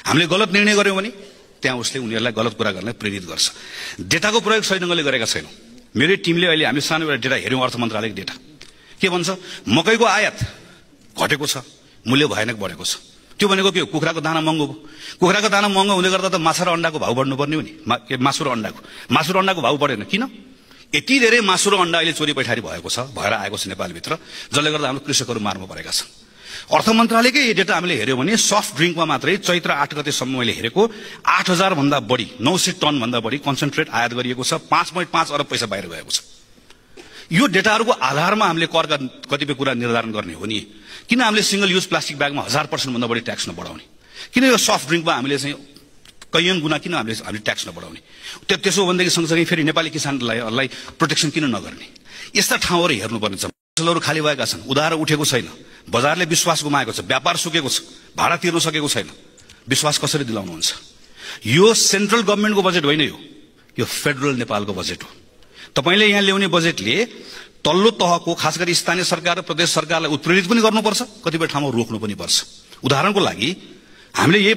हामीले गलत निर्णय गर्यौं भने त्यहाँ उसले उनीहरूलाई गलत कुरा गर्न प्रेरित गर्छ। डेटाको प्रयोग सही ढंगले गरेका छैनौं। मेरो टिमले अहिले हामीले सानो एउटा डेटा हेर्यौं, अर्थ मन्त्रालयको डेटा के भन्छ, मकैको आयात घटेको छ, मूल्य भएन बढेको छ। त्यो भनेको के हो? कुखुराको दाना महँगो भयो। कुखुराको दाना महँगो हुँदै गर्दा त माछा र अण्डाको भाउ बढ्नु पर्ने हो नि। मासु र अण्डाको भाउ बढेन किन? यति धेरै मासु र अण्डा अहिले चोरी पैठारी भएको छ, भएर आएको छ नेपालभित्र, जसले गर्दा हाम्रो कृषकहरू मार्नु परेका छन्। अर्थ मन्त्रालयकै यो डेटा हामीले हेर्यौं भने सफ्ट ड्रिङ्कमा मात्रै चैत्र 8 गतेसम्म मैले हेरेको 8000 भन्दा बढी, 900 टन भन्दा बढी कन्सन्ट्रेट आयात गरिएको छ। 5.5 अरब पैसा बाहिर गएको छ। यो डेटाहरूको आधारमा हामीले करका कतिपय कुरा निर्धारण गर्ने हो नि। किन हामीले सिंगल युज प्लास्टिक ब्यागमा 1000% भन्दा बढी ट्याक्स नबढाउने? किन यो सफ्ट ड्रिङ्कमा हामीले चाहिँ कैयन गुना किन हामीले ट्याक्स नबढाउने? त्यसो भनेदेखि सँगसँगै फेरि नेपाली किसानलाई प्रोटेक्सन किन नगर्ने? यस्ता ठाउँहरू हेर्नुपर्ने छ। पसलहरू खाली भएका छन्, उधार उठेको छैन, बजारले विश्वास गुमाएको छ, व्यापार सुकेको छ, भाडा तिर्न सकेको छैन। विश्वास कसरी दिलाउनुहुन्छ? यो सेन्ट्रल गभर्नमेन्टको बजेट होइन, यो फेडरल नेपालको बजेट हो। तपाईले यहाँ ल्याउने बजेटले तल्लो तहको खास गरी स्थानीय सरकार र प्रदेश सरकारलाई उत्प्रेरित पनि गर्नुपर्छ, कतिपय ठाउँमा रोक्नु पनि पर्छ। उदाहरणको लागि हामीले यही